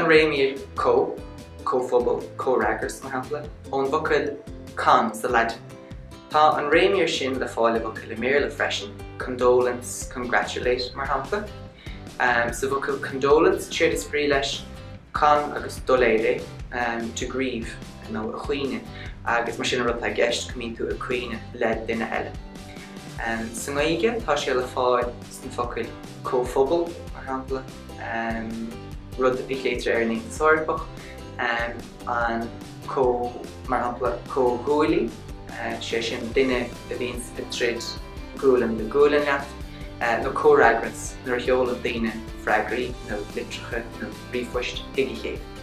an réimír comh, comhphobal, comhfhreagras, mar shampla, ón bhfocal con sa Laidin. Tá an réimír sin le fáil i bhfocail i mBéarla freisin, condolence, congratulate, mar shampla. Sa bhfocal condolence, séard is brí leis con agus dolere, to grieve, nó a chaoineadh, agus mar sin an rud atá i gceist, go mbíonn tú ag caoineadh le duine eile. Sa nGaeilge, tá sé le fáil sna focail comhphobal, mar shampla, rud a ghlaoitear ar an Aontas Eorpach, an comh, mar shampla, comhghuaillí, sé sin duine a bhíonns ag troid gualainn le gualainn leat, nó comhfhreagras, nuair a sheolann daoine freagraí nó litreacha nó ríomhphoist chuig a chéile.